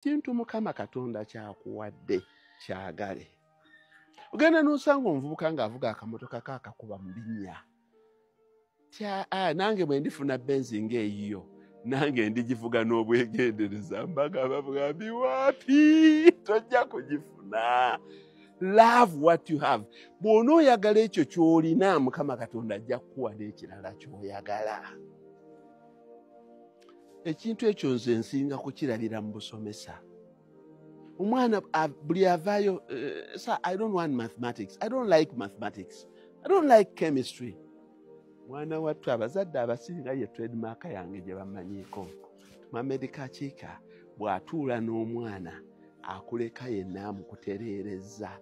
Kintu Mukama Katonda kyakuwadde kyagale. Ogenda n'osanga omuvubuka ng'avuga akamotoka kaakakuba mu binnya. Nange bwe ndifuna Benzi ng'eyiyo, nange ndigivuga n'obwegendereza. Mbaga bavuga biwapi, tojja kugifuna. Love what you have. Bw'onooyagala ekyo ky'olina, Mukama Katonda ajja kukuwa n'ekirala ky'oyagala. Ekintu ekyo nze nsinga kukirabira mu busomesa. Omwana buli avaayo, "Sir, I don't want mathematics. I don't like mathematics. I don't like chemistry." Mwana wattu, abazadde abasinga ye trademark yange gye bamanyiiko. Mohamed Kakiika bw'atuula n'omwana, akuleka yenna amukutereereza.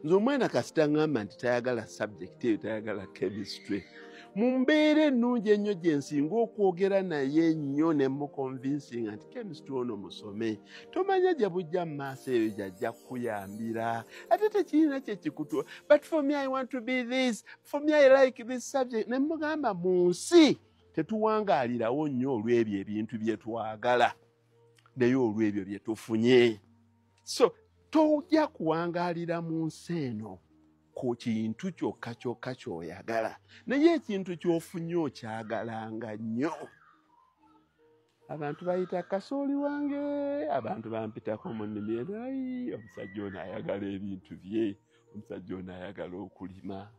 Nze omwana kasita ŋŋamba nti tayagala subject eyo, tayagala chemistry, mu mbeera ennungi ennyo gye nsinga okwogera naye ennyo ne muconvincinga nti chemistry ono musome, tomanya gye bujja mu maaso eyo gyajja kukuyambira, ate tekirina kyekikutuwa. "But for me, I want to be this. For me, I like this subject." Ne mugamba, mu nsi tetuwangaalirawo nnyo olw'ebyo ebintu bye twagala, naye olw'ebyo bye tufunye. So tojja kuwangaalira mu nsi eno ku kintu kyokka kyokka ky'oyagala, naye ekintu ky'ofunye okyagalanga nnyo. Abantu bayita kasooli wange, abantu bampitako mu nnimi, "Ayi, omusajja ono ayagala ebintu bye, omusajja ono ayagala okulima."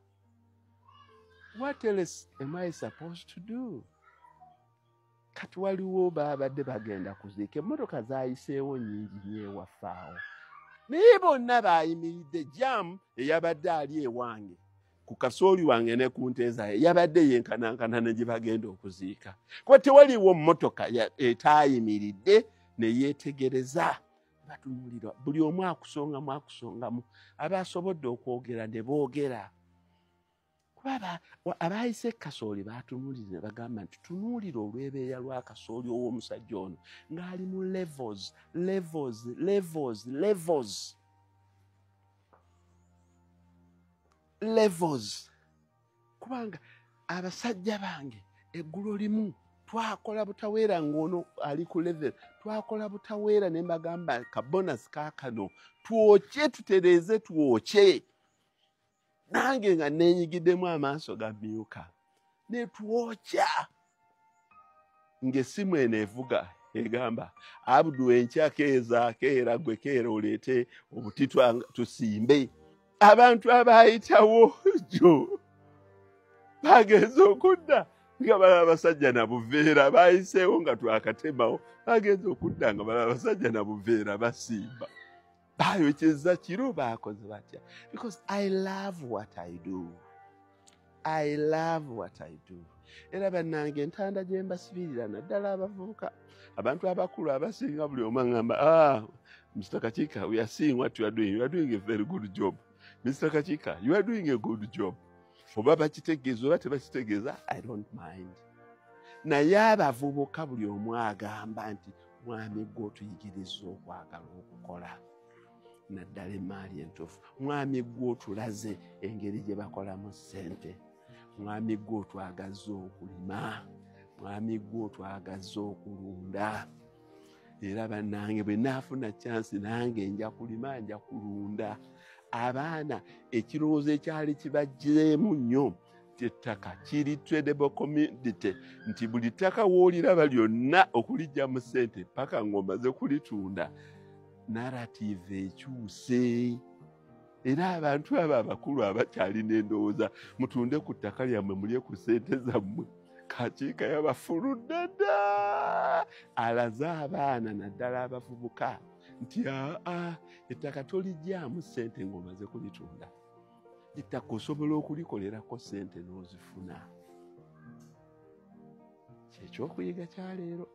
What else am I supposed to do? Kati waliwo babadde bagenda kuziika, emmotoka zaayiseewo nnyingi nnyo ewaffe awo, naye bonna bayimiridde. Jam eyabadde ali ewange ku kasooli wange ne ku nte zaye yabadde yenkanankana ne gye bagenda okuziika, kuba tewaliwo mmotoka etaayimiridde ne yeetegereza. Batunuulira, buli omu akusongamu akusongamu, abasobodde okwogera ne boogera, kuba abaayise kasooli baatunuulire ne bagamba nti, "Tunuulira olwebeeya lwa kasooli ow'omusajja ono ng'ali mu levels, levels, levels, levels, levels." Kubanga abasajja bange eggulo limu twakola butaweera, ng'ono ali ku level, twakola butaweera ne mbagamba, kabonasi kaakano twokye, tutereeze, twokye. Nange nga neenyigiddemu, amaaso gamyuka, ne twokya ng'essimu eno evuga egamba, "Abudu, enkya keeza keera, gwe keera oleete obuti tusimbe." Abantu abaayitawo jjo bagenza okudda nga balaba abasajja na buveera bayiseewo nga twakatemawo. Bagenza okudda nga balaba abasajja na buveera basimba, bayokyeza kiro, bakoze batya? Because I love what I do. I love what I do. Era bannange, entanda gye mbasibirira, naddala abavubuka, abantu abakulu abasinga buli omu aŋŋamba, "Ah, Mr Kakiika, we are seeing what you are doing. You are doing a very good job. Mr Kakiika, you are doing a good job." Oba bakitegeeza oba tebakitegeeza, I don't mind. Naye abavubuka buli omu agamba nti, "Mwami gwe otuyigiriza okwagala okukola, naddala emaali entuufu. Mwami gwe otulaze engeri gye bakolamu ssente. Mwami gwe otwagaza okulima. Mwami gwe otwagaza okulunda." Era bannange, bwe naafuna chance, nange nja kulima, nja kulunda. Abaana ekirowoozo ekyali kibajjeemu nnyo nti ettaka kiri tradable commodity, nti buli ttaka wooliraba lyonna okulijjamu ssente paka ng'omaze kulitunda, narrative ekyuse. Era abantu abo abakulu abakyalina endowooza mutunde ku ttaka lyammwe mulye ku ssente zammwe, Kakiika yabafuludde dda. Alaze abaana, naddala abavubuka, nti aa, ettaka tolijjaamu ssente ng'omaze kulitunda. Ettaka osobola okulikolerako ssente n'ozifuna. Kyekyokuyiga kyaleero.